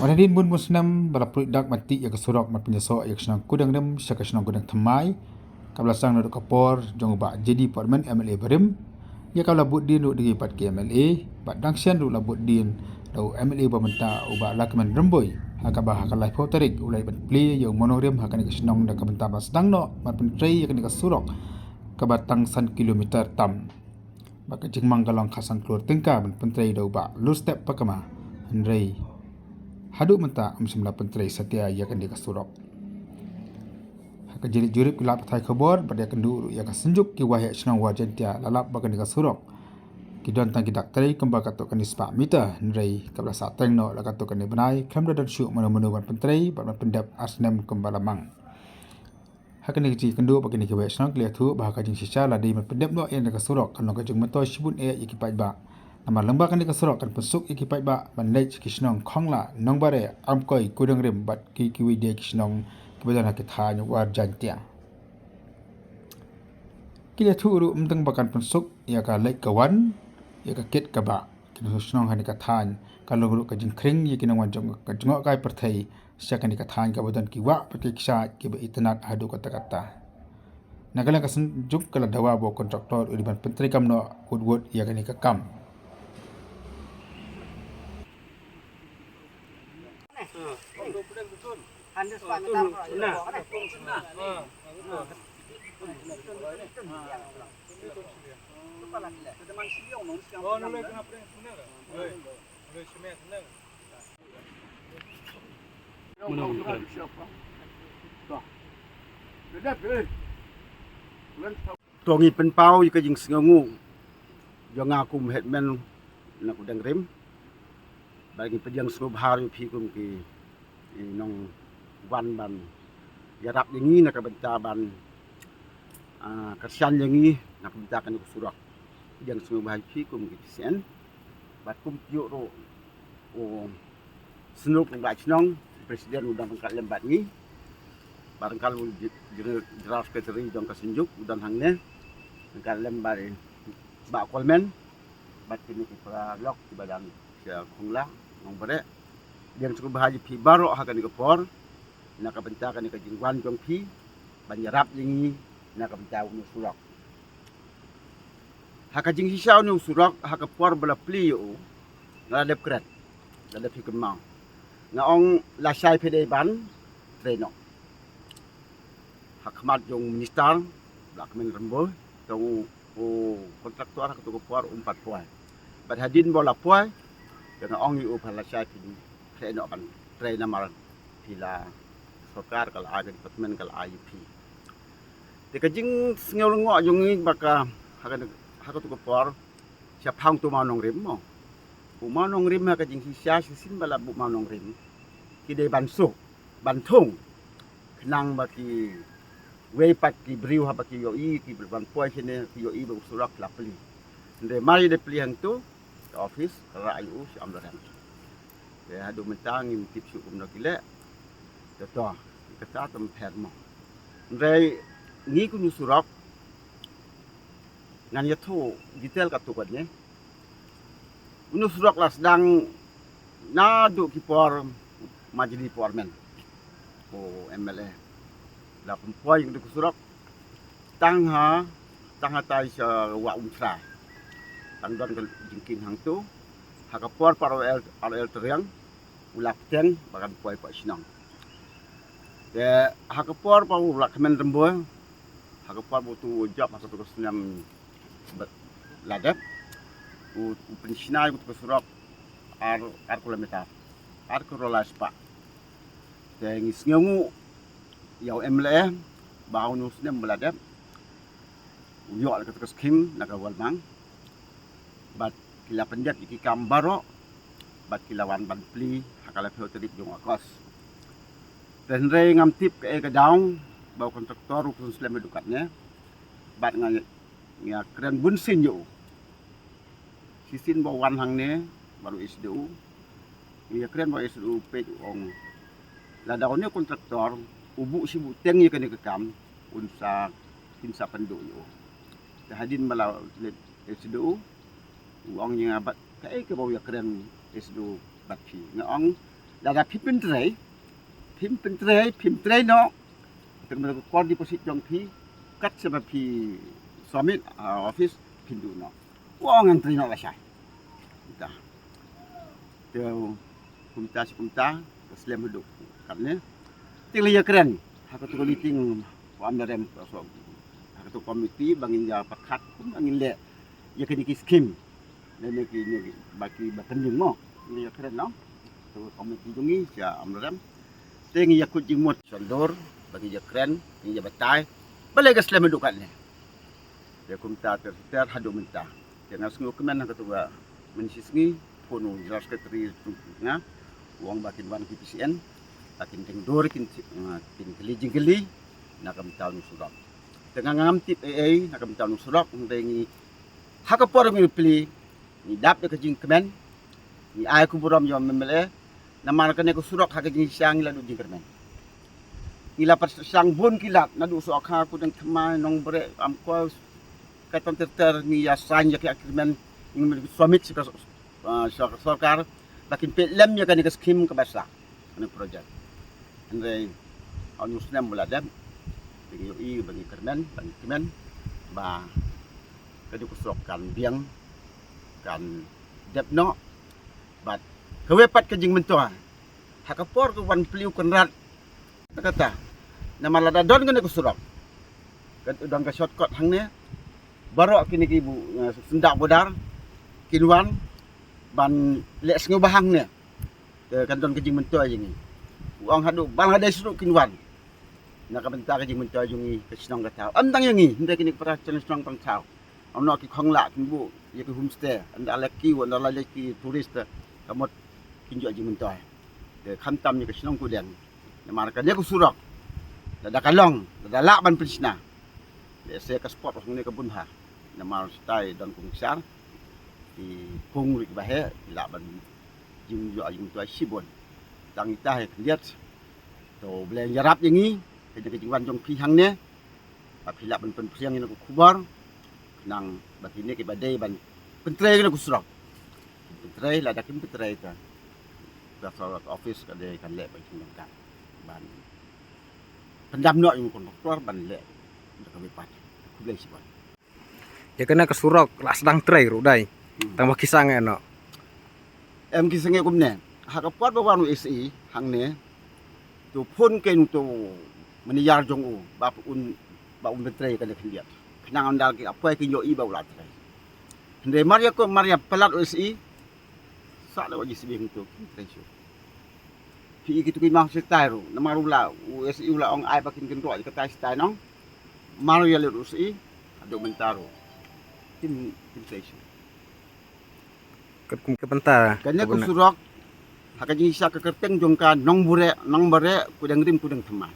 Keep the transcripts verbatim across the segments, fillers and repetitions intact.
Hadien bun bun snem ba la pruid dak ban tih ïa ka surok ban pynïasoh ïa ka shnong Kudangrim sha ka shnong Kudangthymmai, kaba la sdang naduh ka por jong u Bah J D Porman, M L A barim, ïa kaba la bud dien ruh da ki pat ki M L A, bad dang shen ruh la bud dien da u M L A ba mynta u Bah Lahkmen Rymbui, ha kaba ha ka laiphew tarik u la leit ban plie ïa u mawnongrim ha kane ka shnong da ka bynta ban sdang noh ban pyntrei ïa kane ka surok kaba tang san kilometer tam. Ba ka jingmang ka long khatsan klur tyngka ban pyntrei da u Bah Lurstep Pakma, hynrei haduh mynta ym shym la pyntrei satia ïa kane ka surok. Ha ka jingïarap jurip ki lad pathai khubor bad ïakynduh ruh ïa ka Synjuk ki Waheh Shnong War Jaintia, la lap ba kane ka surok ki don tang ki dak trei kumba katto katne spah meter, hynrei kaba la sah teng noh la katto katne bnai, khlem da don shuh mano mano ban pyntrei bad ban pyndep ar snem kumba la mang. Ha kane ka jingïakynduh bad kine ki Waheh Shnong ki la ïathuh ba ha ka jingshisha la dei ban pyndep noh ïa kane ka surok kan long ka jingmyntoi shibun eh ïa ki paidbah. Namar lyngba kane ka surok kan pynsuk ïa ki paidbah ban leit sha ki shnong Khongla, Nongbare, Amkoi, Kudangrim bad ki kiwei de ki shnong kiba don ha ki thaiñ War Jaintia. Ki la ïathuh ruh ym tang ba kan pynsuk ïa ka leit ka wan, ïa ka kit ka bah ki nongshong shnong ha kane ka thaiñ, ka long ruh ka jingkhring ïa ki nongwan jong ka jngohkai pyrthei sha kane ka thaiñ kaba don ki wah bad ki kshaid kiba itynnad haduh katta katta. Na ka liang ka Synjuk ka la dawa ba u kontraktor u dei ban pyntreikam noh wut wut ïa kane ka kam. To ngin pynpaw ïa ka jingsngewnguh jong nga kum headman na Kudangrim. Ba ngin pdiang sngewbha ïa phi kum ki, ki nongwan ban ïarap ïa ngi na ka bynta ban, ah, kyrshan ïa ngi na ka bynta kane ka surok. Pdiang sngewbha ïa phi kum ki P C N. Bad kum phi ïoh ruh u Synjuk u Bah Shnong, president u dang ryngkat lem bad ngi. Bad ryngkat u general secretary jong ka Synjuk u don hangne. Ryngkat lem bad Bah Kolmen. Bad kine ki paralok kiba dang sha Khongla, Nongbare. Pdiang sngewbha ïa phi baroh ha kane ka por na ka bynta kane ka jingwan jong phi ban ïarap ïa ngi na ka bynta une u surok. Ha ka jingshisha une u surok, ha ka por ba la plie ïa u, nga la dep kren, la dep hi kynmaw. Nga ong lashai phi dei ban trei noh. Ha khmat jong u minister, Bah Lahkmen Rymbui, te u, u kontraktor ha kato ka por um pat poi. Bad hadien ba u la poi, te nga ong ïa u ba lashai phin khreh noh ban trei namar phi la, sorkar ka la ai, ka department ka la ai ïa phi. Te ka jingsngew lyngngoh jong ngi ba ka, ha ka, ha kato ka por, shaphang uto u mawnongrim mo. U mawnongrim ha ka jingshisha shisien ba la buh mawnongrim, ki dei ban suk, ban thung. Khnang ba kiwei pat ki briew haba ki ïohi, ki ban poi shane ki ïohi ba u surok la plie. Hynrei mar ïa dei plie hangto, ka office ka rah ïa u shi amlarem. Te haduh mynta ngim tip shuh kumno ki leh. Te to, kata te ym pher mo. Hynrei ngi kum u surok, ngan ïathuh detail katto katne. Une u surok la sdang naduh ki por ma J D Porman, u M L A. La pynpoi ïa kane ka surok tang ha, tang hatai sha Wah Umshrai. Tang don ka jingkieng hangto. Ha ka por pat u R L, R L Tyrhiang u la bteng ba kan poi pat shnong. Te ha ka por pat u Lahkmen Rymbui, ha ka por ba uto u jop ha kato ka snem ba la dep, u, u pynshna ïa kato ka surok ar, ar kilometer, ar klur lai spah. Te ngi sngewnguh ïa u M L A ba ha une u snem ba la dep u ïoh ïa kata ka skhim na ka World Bank. Bad ki la pyndep ïa ki kam baroh bad ki la wan ban plie ha ka laiphew tarik jong u August. Te hynrei ngam tip kaei ka daw ba u kontraktor u pynslem haduh katne. Bad nga, nga kren bunsien ïa u. Shisien ba u wan hangne bad u S D O, ngi ïakren bad u S D O, peit u ong, lada une u kontraktor u buh shi buhteng ïa kane ka kam, un sa, kin sa pynduh ïa u. Te hadien ba la leit S D O, u ong ïa nga bad kaei kaba u ïakren S D O bad phi. Nga ong Lada phi pyntrei, phi pyntrei, phi pyntrei noh, tang ba ka kor deposit jong phi, kat sa ba phi submit ha office, phin duh noh. Wa ngan trei noh lashai. Kumta. Te kumta shi kumta, ka slem haduh katne. Te la ïakren ha kato ka meeting wa amlarem, ha kato ka committee ba ngin ïa pyrkhat kumba ngin leh ïa kine ki skim. Lane ki, ne ki, ba ki ba pending mo. Ngi ïa kren noh. To committee jong ngi sha amlarem. Te ngi ïa kut jingmut sha dur ba ngi ïa kren, ngi ïa batai. Balei ka slem haduh katne. Te kumta ter ter haduh mynta. Te nga sngewkmen ha kato ka mynshisngi, phone u General Secretary jong nga, u ong ba kin wan ki P C N, ba kin teng dur kin, kin kylli jingkylli na ka bynta u surok. Te nga ngam tip ei ei na ka bynta u surok, hynrei ngi ha ka por ngi plie, ngi dap da ka jingkmen, ngi ai ka burom ïa u M L A, namar kane ka surok ha ka jingshisha ngi la duh jingkyrmen. Ngi la pyrshang bun ki lad, naduh Sohkha, Kudengthymmai, Nongbreh, Amkoi, ka ton ter ter ngi ïa sign ïa ki agreement, ngi submit sha ka, ah, sha ka sorkar, ba kin peit lem ïa kane ka skim kaba sah, kane ka project. Hynrei ha une u snem ba la dep, te ngi ïohi ba ngi kyrmen, ba ngi kmen, ba kane ka surok kan biang, kan dep noh, bad kawei pat ka jingmyntoi. Ha ka por ka wan plie u Conrad, kata, namar lada don kane ka surok, ka don ka shortcut hangne, baroh kine ki bu, eh, syndah border kin wan ban leh sngewbha hangne. Te kan don ka jingmyntoi jong ngi. U ong haduh Bangladesh ruh kin wan. Na ka bynta ka jingmyntoi jong ngi ka shnong ka thaw. Ym tang ïa ngi, hynrei kine ki para shnong tang thaw. Ym noh ki khonglah kin buh ïa ki homestay, ynda la kiew, ynda la leit ki tourist, ka mut kin ïoh jingmyntoi. Te khamtam ïa ka shnong Kudeng. Namar kane ka surok, lada ka long, lada lah ban pynshna, lehse ka spot hangne ka bun bha. Namar shatai don kum ksar, ki pung ruh kiba heh, ki lah ban jingïoh jingmyntoi shibun. Tang ita hi khyndiat. To Blei un ïarap ïa ngi, kane ka jingwan jong phi hangne, ba phi lah ban pynphriang ïa kane ka khubor, khnang ba kine kiba dei ban pyntrei ïa kane ka surok, pyntrei, lada kim pyntrei te, ka surok office ka dei kan leh ba jingdon kan ban pyndam noh ïa u kontraktor ban leh da kawei pat. Khublei shibun. Ïa kane ka surok la sdang trei ruh dei. Hmm. Tang ba ki sangeh noh. Em, ki sangeh kumne. Ha ka por ba wan u S E hangne, to phone kein uto u manager jong u ba un, ba un pyntrei kane khyndiat. Khnang ynda ki la poi kin ïohi ba u la trei. Hynrei mar ïa ko, mar ïa palat u S E, sah da u S E hangto, kim trei shuh. Phi i kito ki maw shatai ruh, namar u la, u S E u la ong ai ba kin kynroh ïa katai shatai noh. Mar ïa lut u S E, haduh mynta ruh kim, kim trei shuh. Katkum ka bynta kane ka surok, ha ka jingshisha ka kyrteng jong ka Nongbreh, Nongbreh, Kudengrim, Kudengthymmai.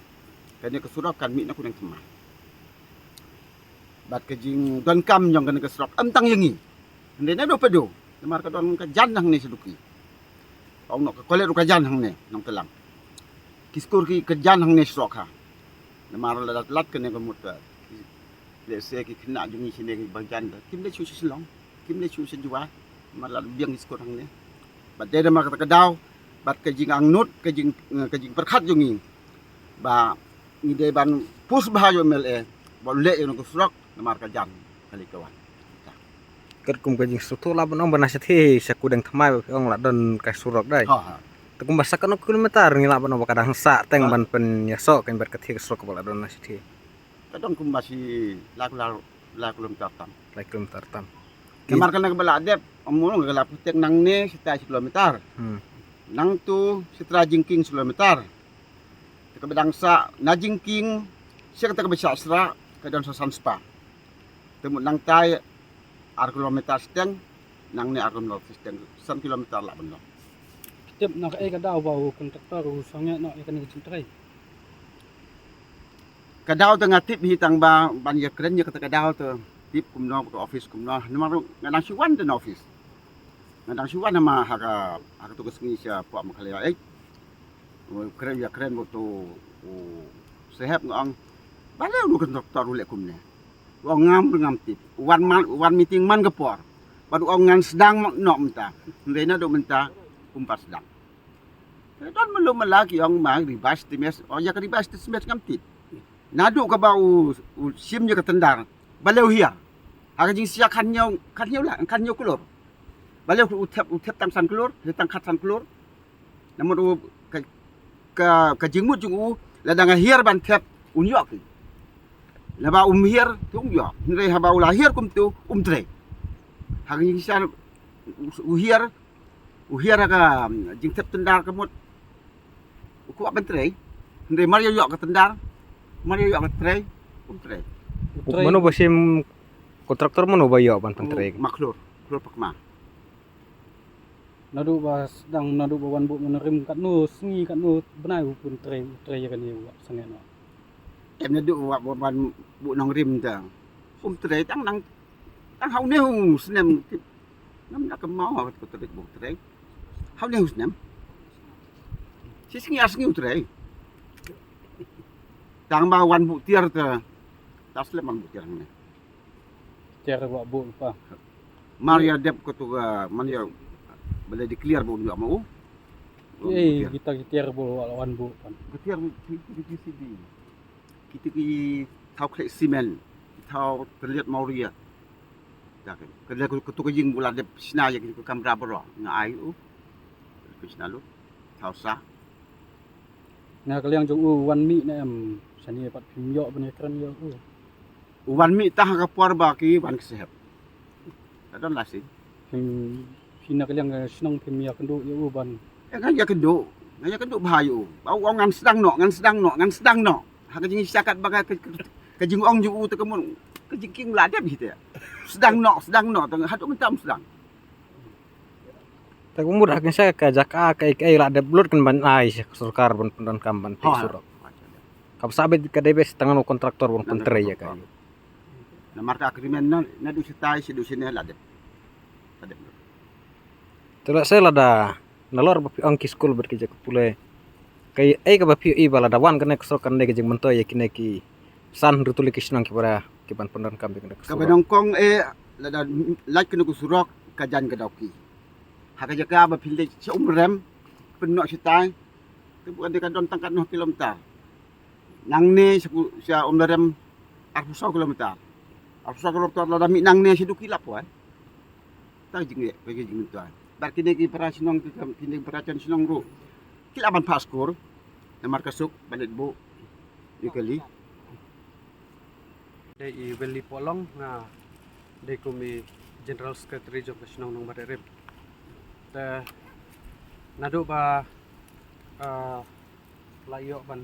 Kane ka surok kan mih na Kudengthymmai. Bad ka jingdonkam jong kane ka surok ym tang ïa ngi, hynrei naduh Pado, namar ka don ka jan hangne sha Duki. Ong noh ka college ruh ka jan hangne, Nongtlang. Ki skul ki ka jan hangne sha Sohkha. Namar lada lat kane ka mut ka, lehse ki khynnah jong ngi shane kiba jan, kim leit shuh sha Shillong, kim leit shuh sha Jowai. Namar la biang ki skul hangne. Bad dei namar kata ka daw, bad ka jingangnud, ka jing, ka jingpyrkhat jong ngi, ba ngi dei ban push bha ïa u M L A ba u leh ïa kane ka surok, namar ka jan ka leit ka wan. Katkum ka jingsngewthuh lah ban ong ba na shathie sha Kudengthymmai ba phi ong la don ka surok dei. Ha, ha. Te kumba sa katno kilometer ngi lah ban ong ba ka dang sah teng ban pynïasoh kein bad ka thie ka surok ba la don na shathie? Ka don kumba shi lai, lai, lai kilometer tam. Lai kilometer tam. Namar kane kaba la dep, ym ong ka la putek nangne shatai shi kilometer. Hmm. Nangto sha Tra Jingkieng shi kilometer. Te kaba dang sah na Jingkieng sha kata kaba shah sra ka don sa san spah. Te mut nangtai ar kilometer shiteng, nangne ar kilometer shiteng, san kilometer lah ban long. Tip na kaei ka daw ba u kontraktor u sangeh noh ïa kane ka jingtrei? Ka daw te nga tip hi tang ba ban ïakren ïa kata ka daw te tip kumno, ka office kumno, namar nga dang shu wan te na office. Nga dang shu wan namar ha ka, ha kato ka sngi sha pok ma ka lei. U kren ïakren bad uto u sahep nga ong, balei u kontraktor u leh kumne? U ong ngam, ngam tip. U wan man, u wan meeting man ka por. Bad u ong ngan sdang noh mynta. Hynrei naduh mynta um pat sdang. Don malu mala ki ong ma ribas times, o ya ka ribas times ngam tip. Naduh kaba u, u shim ïa ka tendar. Balei u hiar? Ha ka jingshisha khathynñiew, khathynñiew la, khathynñiew klur. Balei u thep, u thep tang san klur, u thep tang khatsan klur. Namar u ka, ka, ka jingmut jong u, lada nga hiar ban thep, un ïoh ki. Lada um hiar, te um ïoh. Hynrei haba u la hiar kumtu, um trei. Ha ka jingshisha u, u hiar, u hiar ha ka, um, jingthep tendar ka mut. U kwah ban trei. Hynrei mar ïoh ïoh ka tendar, mar ïoh ïoh ka trei, um trei. U trei. Mano ba shim kontraktor, mano ba ïoh ban pyntrei? Ma Klur, Klur Pakma. Naduh ba sdang, naduh ba wan buh nongrim, katno sngi, katno bnai u pyntrei, u trei ïa kane u sangeh noh? Em, naduh ba, ba wan buh nongrim te um trei tang nang, tang ha une u snem. Ngam da kynmaw ha kato ka tarik ba u trei. Ha une u snem. Shi sngi ar sngi u trei. Tang ba wan buh tiar te, te slem wan buh tiar hangne. Tiar ba buh lypa. Mar ïa dep kato ka, mar ïa, ba la declare ba un ïoh ma u. Ei, kita ki tiar ba la wan buh pan. Ki tiar ki, ki, ki, ki, kita ki thaw khleh simen, ki thaw tylliat mawria. Ka, ka, ka, kato ka ïing ba la dep shna ïa ki kamra baroh, nga ai u. Ka shna lut. Thaw sah. Na ka liang jong u, wan mih ne em, shane pat phim ïoh ban ïakren ïa u? U wan mih tang ha ka por ba ki wan ka sahep. Ka don lashing. Phim, phi na ka liang ka shnong phim ïakynduh ïa u ban? Eh, ngan ïakynduh. Ngan ïakynduh bha ïa u. Ba u ong ngan sdang noh, ngan sdang noh, ngan sdang noh. Ha ka jingshisha katba ka, ka, ka jingong jong u te ka mut ka jingkieng la dep hi te. Sdang noh, sdang noh, te haduh mynta um sdang. Te ka mut ha ka jingshisha ka jaka kaei kaei la dep lut kan ban ai sha ka sorkar ban pyndonkam ban peit surok. Kaba sah beit ka dei beit tang u kontraktor ban pyntrei ïa ka. Namar ka agreement na, naduh shatai shaduh shane la dep. La dep. Te lehse lada nalor ba phi ong ki skul bad ki jaka pule, kaei kaba phi ïohi ba lada wan kane ka sorkar ne ka jingmyntoi ïa kine ki san hynriew tylli ki shnong kiba, ki ban pyndonkam ïa kane ka surok? Kaba nyngkong eh, lada lait kane ka surok ka jan ka Dawki. Ha ka jaka ba phi leit sha Umrem, pynnoh shatai, te buh ande ka don tang katno kilometer. Nangne sha, sha Umrem arphew saw kilometer. Arphew saw kilometer lada mih nangne sha Dawki la poi. Ta jingeh, ka jingmyntoi. Bad kine ki para shnong, ki, kine ki para jan shnong ruh ki lah ban phah skul. Namar ka suk ban leit buh ïa kali. Dei i Welly Pohlong, nga dei kum i General Secretary jong ka shnong Nongbareh Rim. Te naduh ba, ah, la ïoh ban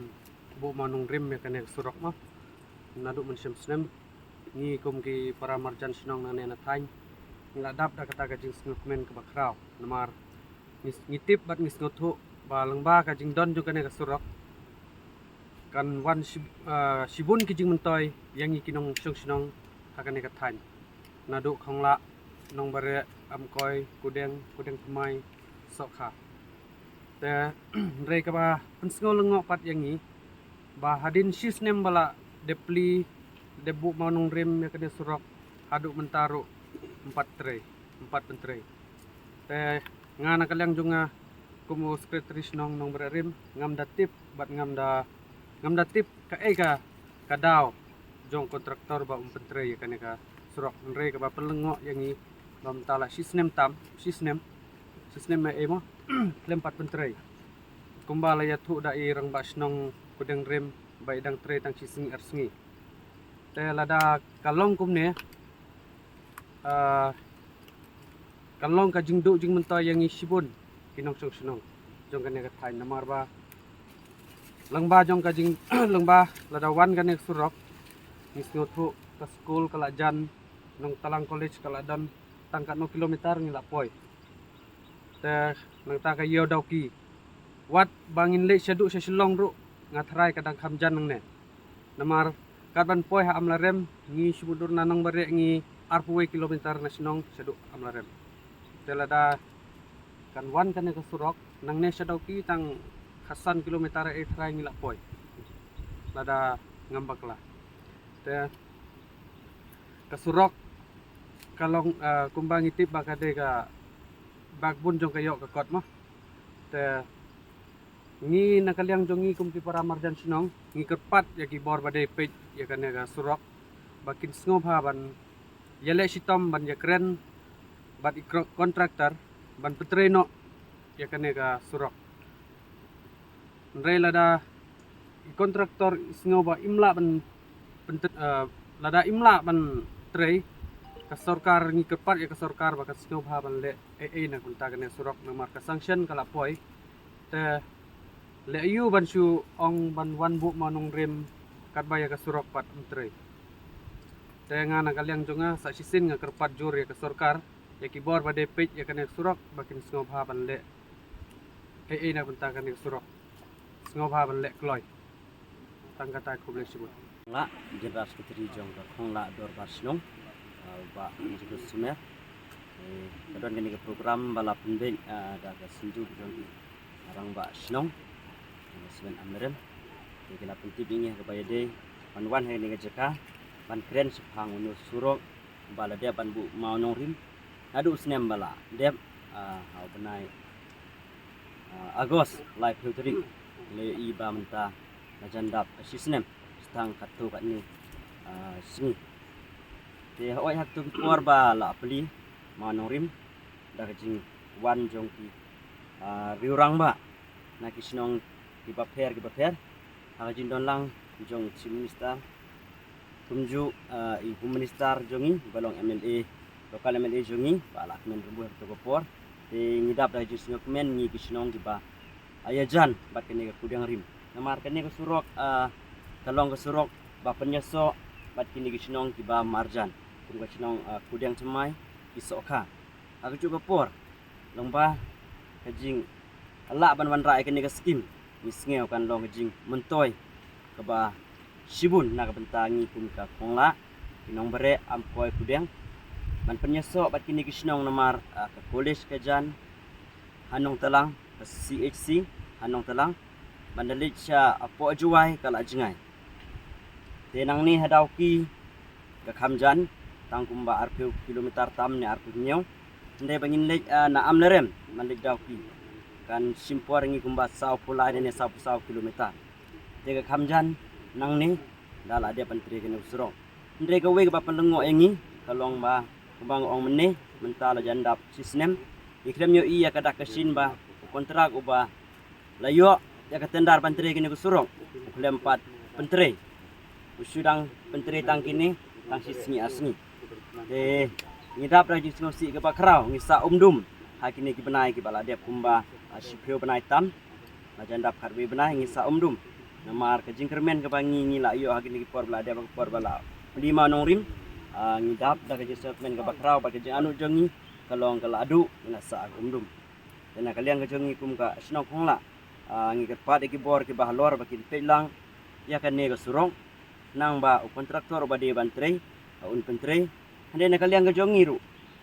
buh mawnongrim ïa kane ka surok mo, naduh mynshem snem, ngi kum ki para marjan shnong nangne na thaiñ ngi la dap da kata ka jingsngewkmen kaba khraw. Namar ngi, ngi tip bad ngi sngewthuh ba lyngba ka jingdon jong kane ka surok kan wan shi-, ah, shibun ki jingmyntoi ïa ngi ki nongshong shnong ha kane ka thaiñ. Naduh Khonglah, Nongbareh, Amkoi, Kudeng, Kudeng Thymmai, Sohkha. Te hynrei kaba pynsngew lyngngoh pat ïa ngi ba hadien shi snem ba la dep plie, dep buh mawnongrim ïa kane surok, haduh mynta ruh ym pat trei, ym pat pyntrei. Te nga na ka liang jong nga kum u Secretary Shnong Nongbareh Rim, ngam da tip bad ngam da, ngam da tip kaei ka, ka daw jong kontraktor ba um pyntrei ïa kane ka surok. Hynrei kaba pynlyngngoh ïa ngi ba mynta la shi snem tam, shi snem, shi snem eh mo, khlem pat pyntrei. Kumba la ïathuh da i Rangbah Shnong Kudeng Rim ba i dang trei tang shi sngi ar sngi. Te lada ka long kumne, ah, kan long ka jingduh jingmyntoi ïa ngi shibun ki nongshong shnong jong kane ka thaiñ. Namar ba lyngba jong ka jing, lyngba lada wan kane ka surok, ngi sngewthuh ka skul ka la jan, Nongtalang College ka la don, tang katno kilometer ngi la poi. Te nangta ka ïew Dawki, wat ba ngin leit shaduh sha Shillong ruh, nga tharai ka dang kham jan nangne. Namar kat ban poi ha Amlarem, ngi shu mutdur na Nongbareh, ngi arphew wei kilometer na shnong shaduh Amlarem. Te lada kan wan kane ka surok, nangne sha Dawki tang khatsan kilometer eh tharai ngi la poi, lada ngam bakla. Te ka surok ka long, ah, kumba ngi tip ba ka dei ka backbone jong ka ïoh ka kot mo. Te Ngi na ka liang jong ngi kum ki para marjan shnong, ngi kyrpad ïa ki bor ba dei peit ïa kane ka surok ba kin sngewbha ban ïaleh shitom ban ïakren bad i kro- contractor ban pyntrei noh ïa kane ka surok. Hynrei lada i contractor i sngew ba im lah ban pyntrei, eh, lada im lah ban trei, ka sorkar, ngi kyrpad ïa ka sorkar ba ka sngewbha ban leh ei ei na ka bynta kane surok, namar ka sanction ka la poi. Te leh aïu ban shu ong ban wan buh mawnongrim katba ïa ka surok pat ym trei? Te nga na ka liang jong nga sa shisien nga kyrpad jur ïa ka sorkar, ïa ki bor ba dei peit ïa kane ka surok ba kin sngewbha ban leh ei ei na ka bynta kane ka surok, sngewbha ban leh kloi. Tang kata, khublei shibun. Nga General Secretary jong ka Khonglah Dorbar Shnong, ah, Bah Jingkut Sumer. Eh, ka don kane ka program ba la pynbeit, ah, da ka Synjuk jong ki Rangbah Shnong, eh, Bah Smen Amlarem. Te ki la pyntip ïa ngi ha kaba ïadei ban wan ha kane ka jaka ban kren shaphang une u surok ba la dep ban buh mawnongrim naduh u snem ba la dep, ah, ha u bnai, ah, August laiphew tarik. La ïohi ba mynta la jan dap shi snem, shi tang katto katne, ah, sngi. Te hooid, ha kito ki por ba la plie mawnongrim da ka jingwan jong ki, ah, riew rangbah na ki shnong kiba pher kiba pher, ha ka jingdon lang jong Chief Minister, kumjuh, ah, i Home Minister jong ngi, ba long M L A, local M L A jong ngi, Bah Lahkmen Rymbui, ha kato ka por. Te ngi dap da ka jingsngewkmen ngi ki shnong kiba ïajan bad kane ka kudiang rim, namar kane ka surok, ah, ka long ka surok ba pynïasoh bad kine ki shnong kiba marjan, kum ka shnong, ah, Kudiang Thymmai, ki Sohkha. Ha kajuh ka por, lyngba ka jinglah ban wanrah ïa kane ka skim, ngi sngew kan long ka jingmyntoi kaba shibun na ka bynta ngi kum ka Khonglah, ki nongbareh Amkoi Kudiang, ban pynïasoh bad kine ki shnong, namar, ah, ka college ka jan ha Nongtlang, ka C H C ha Nongtlang, ban da leit sha hapoh Jowai ka la jngai. Te nangne ha Dawki ka kham jan, tang kumba arphew kilometer tam ne arphew hynñiew. Hynrei ba ngin leit, ah, na Amlarem ban leit Dawki, kan shim por ngi kumba sawphew lai ne sawphew saw kilometer. Te ka kham jan nangne da la dep ban trei kane u surok. Hynrei kawei kaba pynlyngngoh ïa ngi ka long ba, kumba nga ong mynne, mynta la jan dap shi snem, ngi khlem ïohi ïa ka dak ka shin ba u kontrak uba la ïoh ïa ka tender ban trei kane ka surok u khlem pat pyntrei. U shu dang pyntrei tang kine, tang shi sngi ar sngi. Te ngi dap da ka jingsngewsih kaba khraw, ngi sah umdum ha kine ki bnai kiba la dep kumba, ah, shiphew bnai tam. La jan dap khatwei bnai ngi sah umdum. Namar ka jingkyrmen kaba ngi, ngi la ïoh ha kine ki por ba la dep, ha ki por ba la plie mawnongrim, ah, ngi dap da ka jingsngewkmen kaba khraw bad ka jingangnud jong ngi ka long ka la haduh ngi la sah umdum. Te na ka liang ka jong ngi kum ka shnong Khonglah, ah, ngi kyrpad ïa ki bor kiba halor ba kin peit lang ïa kane ka surok, khnang ba u kontraktor uba dei ban trei, ah, un pyntrei. Hynrei na ka liang ka jong ngi ruh,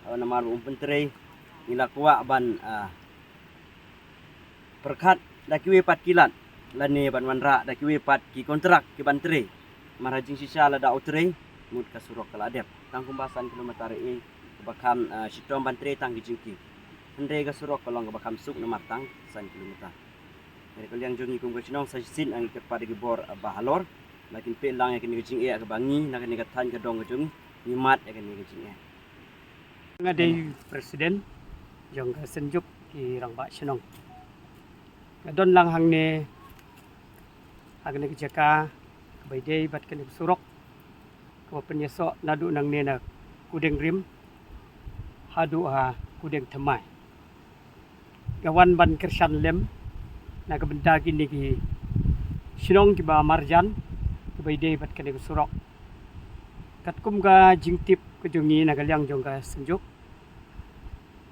ah, namar ba um pyntrei, ngi la kwah ban, ah, pyrkhat da kiwei pat ki lad lane ban wanrah da kiwei pat ki kontrak ki ban trei. Namar ha jingshisha lada u trei, mut ka surok ka la dep. Tang kumba san kilometer ei, kaba kham, ah, shitom ban trei tang ki jingkieng. Hynrei ka surok ka long kaba kham suk namar tang san kilometer. Hynrei ka liang jong ngi kum ka shnong sa shisien ngi kyrpad ïa ki bor, ah, ba halor ba kin peit lang ïa kane ka jingeh kaba ngi na kane ka thaiñ ka dong ka jong ngi, ngi mad ïa kane ka jingeh. Nga dei president jong ka Synjuk ki Rangbah Shnong. Nga don lang hangne ha kane ka jaka kaba ïadei bad kane ka surok kaba pynïasoh naduh nangne na Kudiang Rim haduh ha Kudiang Thymmai. Nga wan ban kyrshan lem na ka bynta kine ki shnong kiba marjan kiba ïadei bad kane ka surok. Katkum ka jingtip ka jong ngi na ka liang jong ka Synjuk,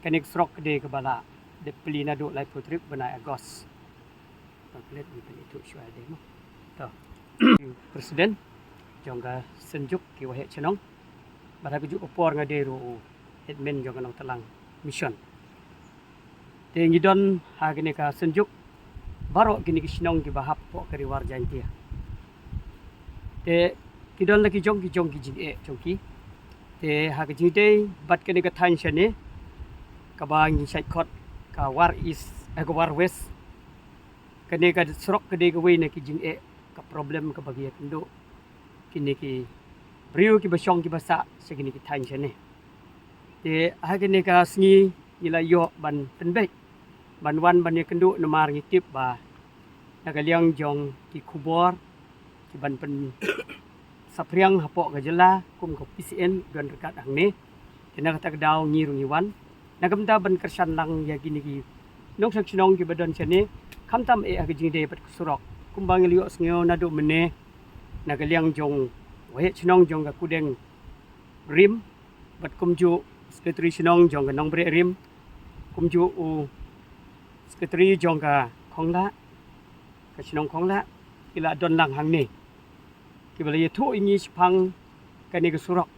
kane ka surok ka dei kaba la dep plie naduh laiphew tarik bnai August. Tang klet ngi pynithuh shuwa dei mo. To. President jong ka Synjuk ki Waheh Chnong. Bad ha kajuh ka por nga dei ruh u admin jong ka Nongtlang Mission. Te ngi don ha kane ka Synjuk baroh kine ki shnong kiba hap hapoh ka Ri War Jaintia. Te ki don la ki jong ki jong ki jingeh jong ki. Te ha ka jingdei bad kane ka thaiñ shane kaba ngi shait khot ka War East, eh, ka War West. Kane ka surok ka dei kawei na ki jingeh, ka problem kaba ki ïakynduh kine ki briew kiba shong kiba sah sha kine ki thaiñ shane. Te ha kane ka sngi ngi la ïoh ban pynbeit ban wan ban ïakynduh namar ngi tip ba na ka liang jong ki khubor kiban pynsaphriang hapoh ka jylla kum ka P C N don ryngkat hangne. Te na kata ka daw ngi ruh ngi wan na ka bynta ban kyrshan lang ïa kine ki nongshong shnong kiba don shane, khamtam eh ha ka jingdei bad ka surok. Kumba ngi la ïohsngew naduh mynne na ka liang jong u waheh shnong jong ka Kudeng Rim bad kumjuh u sekretari shnong jong ka Nongbreh Rim, kumjuh u sekretari jong ka Khonglah, ka shnong Khonglah, ki la don lang hangne kiba la ïathuh ïa ngi shaphang kane ka surok.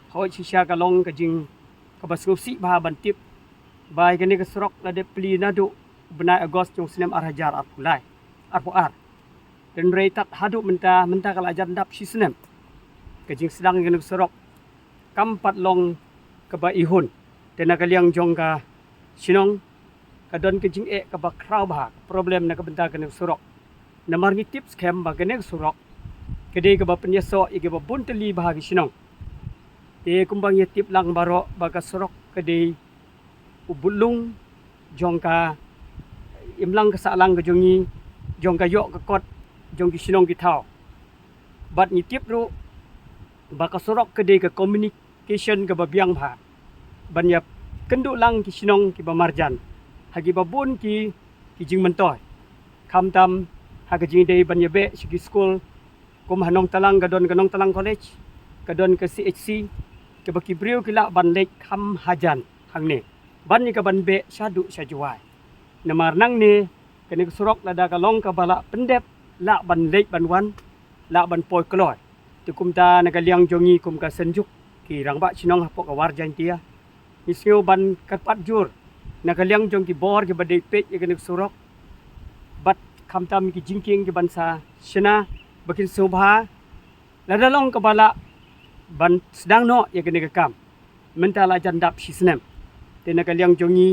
Hooid, shisha ka long ka jing kaba sngewsih bha ban tip ba ïa kane ka surok la dep plie naduh u bnai August jong u snem ar hajar arphew lai, arphew ar. Hynrei tad haduh mynta, mynta ka la jan dap shi snem ka jingsdang ïa kane ka surok. Kam pat long kaba ihun. Te na ka liang jong ka shnong ka don ka jingeh kaba khraw bha, ka problem na ka bynta kane ka surok. Namar ngi tip skhem ba kane ka surok ka dei kaba pynïasoh ïa kiba bun tylli bha ki shnong. Te kumba ngi tip lang baroh ba ka surok ka dei u budlung jong ka imlang ka sahlang ka jong ngi, jong ka ïoh ka kot jong ki shnong ki thaw. Bad ngi tip ruh ba ka surok ka dei ka communication kaba biang bha ban ïakynduh lang ki shnong kiba marjan ha kiba bun ki, ki jingmyntoi. Khamtam ha ka jingdei ban ïabeh sha ki skul, kum ha Nongtalang ka don ka Nongtalang College, ka don ka C H C, kaba ki briew ki lah ban leit kham hajan hangne ban ïa ka ban beh shaduh sha Jowai. Namar nangne kane ka surok lada ka long kaba lah pyndep, lah ban leit ban wan, lah ban poi kloi. Te kumta na ka liang jong ngi kum ka Synjuk ki rangbah shnong hapoh ka War Jaiñtia, ngi sngew ban kyrpad jur na ka liang jong ki bor kiba dei peit ïa kane ka surok bad khamtam ki jingkieng kiban sa shna ba kin sngewbha lada long kaba lah ban sdang noh ïa kane ka kam. Mynta la jan dap shi snem. Te na ka liang jong ngi,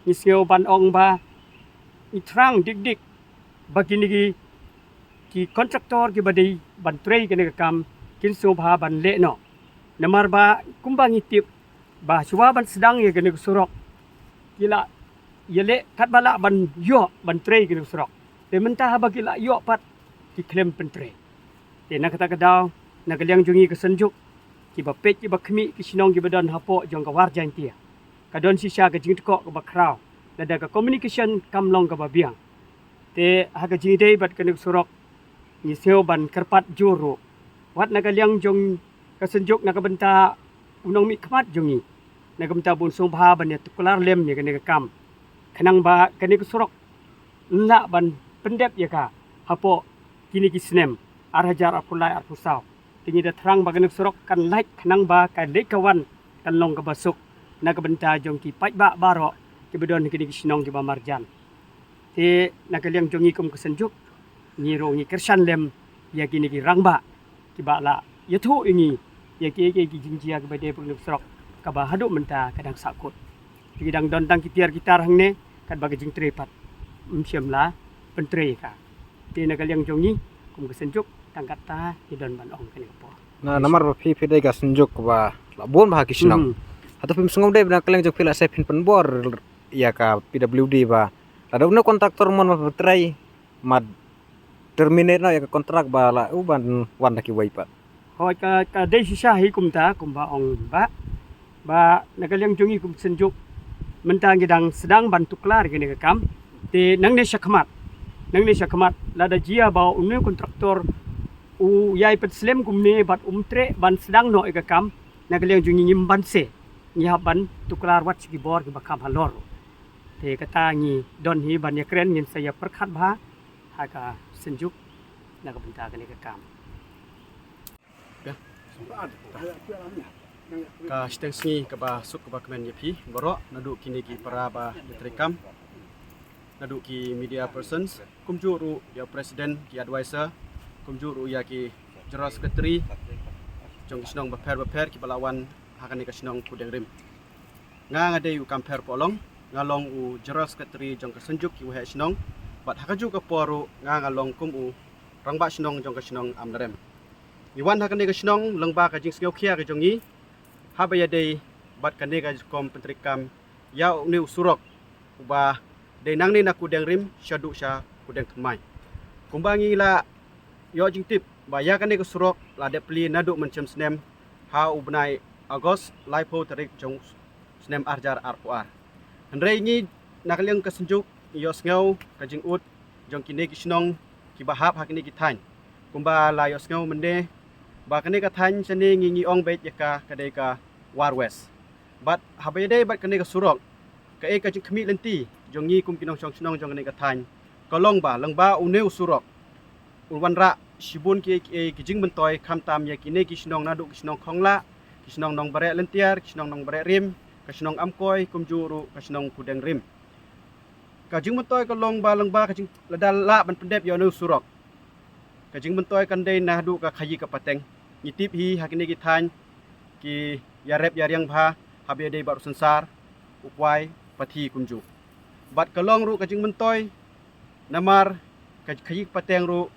ngi sngew ban ong ba ngi thrang dik dik ba kine ki, ki kontraktor kiba dei ban trei kane ka kam kin sngewbha ban leh noh. Namar ba kumba ngi tip ba shuwa ban sdang ïa kane ka surok ki la ïaleh katba lah ban ïoh ban trei kane ka surok. Te mynta haba ki la ïoh pat ki khlem pyntrei. Te na kata ka daw na ka liang jong ngi ka Synjuk, kiba peit kiba khmih ki shnong kiba don hapoh jong ka War Jaiñtia, ka don shisha ka jingtkoh kaba khraw lada ka communication kam long kaba biang. Te ha ka jingdei bad kane ka surok ngi sngew ban kyrpad jur ruh wat na ka liang jong ka Synjuk na ka bynta u nongmihkhmat jong ngi, na ka bynta ba un sngewbha ban ïa tuklar lem ïa kane ka kam khnang ba kane ka surok yn lah ban pyndep ïa ka hapoh kine ki snem ar hajar arphew lai arphew saw. Te ngi da thrang ba kane ka surok kan lait khnang ba ka leit ka wan kan long kaba suk na ka bynta jong ki paidbah baroh kiba don ha kine ki shnong kiba marjan. Te na ka liang jong ngi kum ka Synjuk, ngi ruh ngi kyrshan lem ïa kine ki rangbah kiba la ïathuh ïa ngi ïa ki, ïa ki jingjia kiba dei ha kane ka surok kaba haduh mynta ka dang sah kut. Te ki dang don tang ki tiar ki tar hangne katba ka jingtrei pat ym shym la pyntrei ïa ka. Te na ka liang jong ngi kum ka Synjuk tang katta ngi don ban ong kane ka por. Na namar ba phi, phi dei ka Synjuk ba la bun bha ki shnong. Mhm. Hato phim sngew dei ba na ka liang jong phi la sei phin pynbor ïa ka P W D ba lada une u kontraktor mon ba pyntrei mad terminate noh ïa ka kontrak ba la u ban wan da kiwei pat. Hooid, ka, ka dei shisha hi kumta kumba ong ba, ba na ka liang jong ngi kum Synjuk mynta ngi dang sdang ban tuklar ïa kane ka kam. Te nangne shakhmat, nangne shakhmat lada jia ba une u kontraktor u ïai pynslem kumne bad um treh ban sdang noh ïa ka kam, na ka liang jong ngi ngim banse, ngi hap ban tuklar wat sha ki bor kiba kham halor. Te kata ngi don hi ban ïakren, ngin sa ïa pyrkhat bha ha ka Synjuk na ka bynta kane ka kam. Ka shiteng sngi kaba suk kaba kmen ïa phi baroh naduh kine ki para ba ïatreikam, naduh ki media persons, kumjuh ruh ïa u president, ki advisor, kumjuh ruh ïa ki general secretary jong ki shnong bapher bapher kiba la wan ha kane ka shnong Kudeng Rim. Nga, nga dei u Kampher Pohlong, nga long u general secretary jong ka Synjuk ki Waheh Shnong. Bad ha kajuh ka por ruh nga nga long kum u rangbah shnong jong ka shnong Amlarem. Ngi wan ha kane ka shnong lyngba ka jingsngewkhia ka jong ngi haba ïadei bad kane ka rukom pyntreikam ïa une u surok uba dei nangne na Kudengrim shaduh sha Kudengthymmai. Kumba ngi la ïoh jingtip ba ïa kane ka surok la dep plie naduh mynshem snem ha u bnai August laiphew tarik jong snem arhajar arphew ar. Hynrei ngi na ka liang ka Synjuk ngi ïohsngew ka jingud jong kine ki shnong kiba hap ha kine ki thaiñ. Kumba la ïohsngew mynne ba kane ka thaiñ shane ngi ngi ong beit ïa ka ka dei ka War West. Bad haba ïadei bad kane ka surok, kaei ka jingkhmih lynti jong ngi kum ki nongshong shnong jong kane ka thaiñ ka long ba lyngba une u surok u wanrah shibun kiei kiei ki jingmyntoi khamtam ïa kine ki shnong naduh ki shnong Khonglah, ki shnong Nongbareh Lyntiar, ki shnong Nongbareh Rim, ka shnong Amkoi kumjuh ruh ka shnong Kudengrim. Ka jingmyntoi ka long ba lyngba ka jing lada lah ban pyndep ïa une u surok, ka jingmyntoi kan dei naduh ka khaïi ka pateng. Ngi tip hi ha kine ki thaiñ ki ïarep ïariang bha haba ïadei bad u synsar, u kwai, pathi kumjuh. Bad ka long ruh ka jingmyntoi namar ka khaïi ka pateng ruh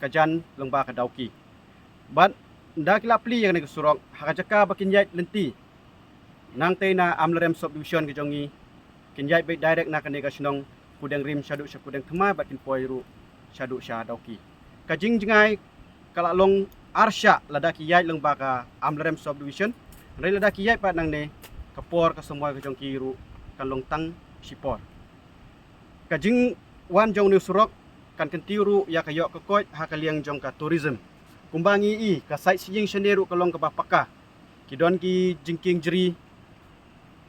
ka jan lyngba ka Dawki. Bad ynda ki la plie ïa kane ka surok ha ka jaka ba kin ïaid lynti nangtei na Amlarem Subdivision ka jong ngi, kin ïaid beit direct na kane ka shnong Kudengrim shaduh sha Kudengthymmai bad kin poi ruh shaduh sha Dawki. Ka jingjngai ka la long arshah lada ki ïaid lyngba ka Amlarem Subdivision. Hynrei lada ki ïaid pat nangne ka por ka samoi ka jong ki ruh kan long tang shipor. Ka jingwan jong une u surok kan kyntiew ruh ïa ka ïoh ka koit ha ka liang jong ka tourism. Kumba ngi i ka sightseeing shane ruh ka long kaba paka. Ki don ki jingkieng jri,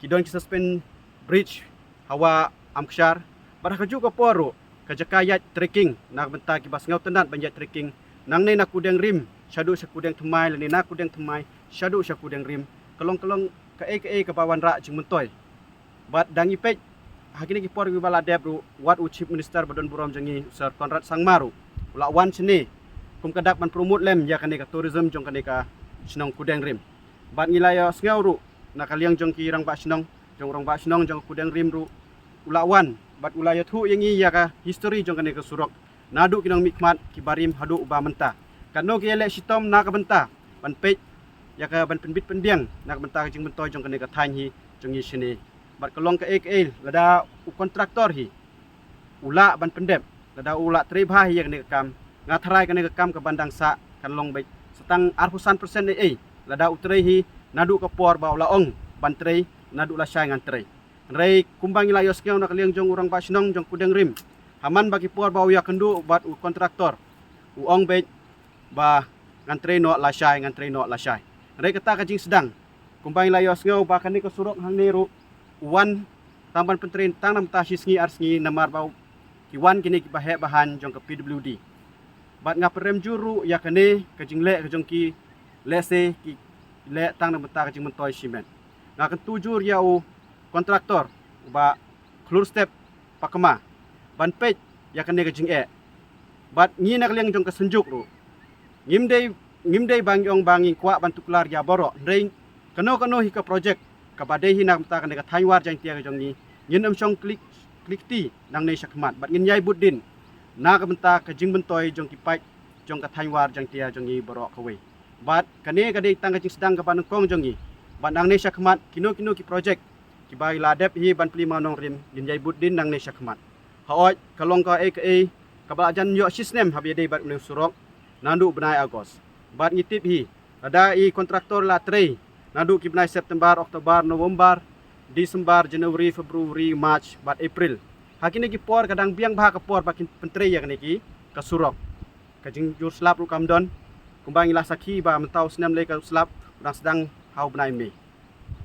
ki don ki suspension bridge ha Wah Amkshar. Bad ha kajuh ka por ruh ka jaka ïaid trekking na ka bynta kiba sngewtynnat ban ïaid trekking nangne na Kudengrim shaduh sha Kudengthymmai lane na Kudengthymmai shaduh sha Kudengrim ka long ka long kaei kaei kaba wanrah jingmyntoi. Bad da ngi peit ha kine ki por kiba la dep ruh wat u Chief Minister ba don burom jong ngi u Sir Conrad Sangma ruh u la wan shane kum ka dak ban promote lem ïa kane ka tourism jong kane ka shnong Kudengrim. Bad ngi la ïohsngew ruh na ka liang jong ki rangbah shnong, jong rangbah shnong jong Kudengrim ruh u la wan bad u la ïathuh ïa ngi ïa ka history jong kane ka surok naduh ki nongmihkhmat kiba rim haduh uba mynta. Katno ki ïaleh shitom na ka bynta ban peit ïa ka ban pynbit pynbiang na ka bynta ka jingmyntoi jong kane ka thaiñ hi jong ngi shane. Bad ka long kaei kaei lada u contractor hi u lah ban pyndep, lada u lah trei bha hi ïa kane ka kam, nga tharai kane ka kam ka ban dang sah kan long beit sa tang arphew san percent ei ei lada u trei hi naduh ka por ba u la ong ban trei naduh lashai ngan trei. Hynrei kumba ngi la ïohsngew na ka liang jong u rangbah shnong jong Kudengrim ha man ba ki por ba u ïakynduh bad u contractor u ong beit ba ngan trei noh lashai, ngan trei noh lashai. Hynrei kata ka jingsdang kumba ngi la ïohsngew ba kane ka surok hangne ruh u wan tang ban pyntrei tang na ka bynta shi sngi ar sngi namar ba ki wan kine kiba heh ba haiñ jong ka P W D. Bad nga pynrem jur ruh ïa kane ka jingleh ka jong ki, lehse ki leh tang na ka bynta ka jingmyntoi shimet. Nga kyntu jur ïa u contractor uba Khlurstep Pakma ban peit ïa kane ka jingeh. Bad ngi na ka liang jong ka Synjuk ruh ngim dei, ngim dei ba ngi ong ba ngi kwah ban tuklar ïa baroh, hynrei kano kano hi ka project kaba dei hi na ka bynta kane ka thaiñ War Jaiñtia ka jong ngi, ngin ym shong klik klikti nangne shakhmat bad ngin ïai bud dien na ka bynta ka jingmyntoi jong ki paid jong ka thaiñ War Jaiñtia jong ngi baroh kawei. Bad kane ka dei tang ka jingsdang kaba nyngkong jong ngi. Bad nangne shakhmat kino kino ki project kiba la dep hi ban plie mawnongrim ngin ïai bud dien nangne shakhmat. Hooid ka long kaei kaei kaba la jan ïoh shi snem haba ïadei bad une u surok naduh bnai August. Bad ngi tip hi lada i contractor la trei naduh ki bnai September, October, November, December, January, February, March bad April. Ha kine ki por ka dang biang bha ka por ba kin pyntrei ïa kine ki ka surok. Ka jingjur slap ruh kam don. Kumba ngi la sakhi ba mynta u snem lei ka slap u dang sdang ha u bnai May.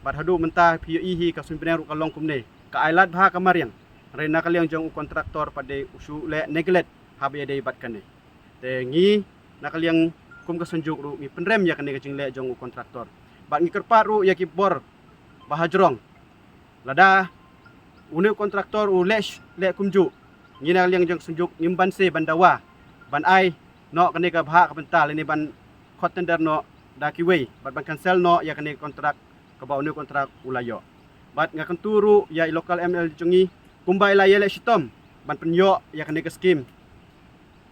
Bad haduh mynta phi ïohi hi ka suiñ bneng ruh ka long kumne, ka ai lad bha ka mariang. Hynrei na ka liang jong u contractor pat de u shu leh neglect haba ïadei bad kane. Te ngi na ka liang kum ka Synjuk ruh ngi pynrem ïa kane ka jingleh jong u contractor. Bad ngi kyrpad ruh ïa ki bor ba hajrong, lada une u contractor u leh, leh kumjuh, ngi na ka liang jong ka Synjuk ngim banse ban dawa ban ai noh kane ka bhah ka bynta lane ban khot tender noh da kiwei bad ban cancel noh ïa kane ka contract kaba une u contract u la ïoh. Bad nga kyntu ruh ïa i local M L A jong ngi kumba i la ïaleh shitom ban pynïoh ïa kane ka skim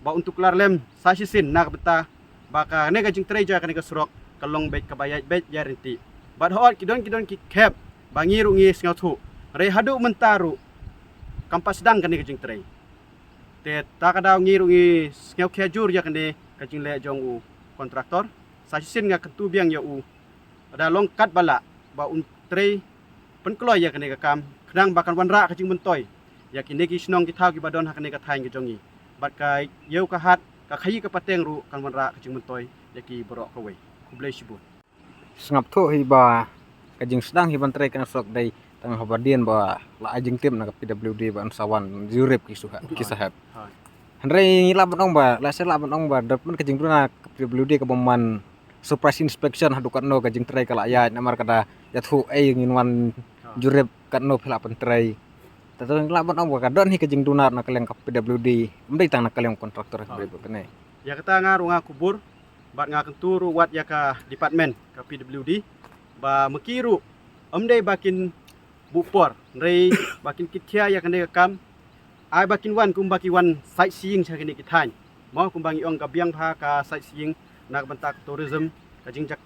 ba un tuklar lem sa shisien na ka bynta ba kane ka jingtrei jong kane ka surok ka long beit kaba ïaid beit ïaid ryntih. Bad hooid ki don ki don ki khep ba ngi ruh ngi sngewthuh, hynrei haduh mynta ruh kam pat sdang kane ka jingtrei. Te ta ka daw ngi ruh ngi sngewkhia jur ïa kane ka jingleh jong u kontraktor. Sa shisien nga kyntu biang ïa u, lada long katba lah ba un trei pynkloi ïa kane ka kam khnang ba kan wanrah ka jingmyntoi ïa kine ki shnong ki thaw kiba don ha kane ka thaiñ ka jong ngi. Bad ka ïew ka hat, ka khaïi ka pateng ruh kan wanrah ka jingmyntoi ïa ki baroh kawei. Khublei shibun. Sngap thuh hi ba ka jingsdang hi ban trei kane ka surok dei tang haba dien ba la ai jingtip na ka P W D ba yn sa wan jurip ki suha ki sahep. Hynrei ngi lah ban ong ba, lah seh lah ban ong ba dap man ka jingduna ka P W D ka bym man surprise inspection haduh katno ka jingtrei ka la ïaid namar ka da ïathuh ei ngin wan jurip katno phi lah pyntrei. Te to ngi lah ban ong ba ka don hi ka jingduna na ka liang ka P W D, ym dei tang na ka liang kontraktor ka briew kane. Ïa kata nga ruh nga kubur bad nga kyntu ruh wat ïa ka department ka P W D ba ma ki ruh ym dei ba kin buh por, hynrei ba kin kit khia ïa kane ka kam. Ai ba kin wan kumba ki wan sightseeing sha kine ki thaiñ. Mo kumba ngi ong ka biang bha ka sightseeing na ka bynta ka tourism, ka jingjak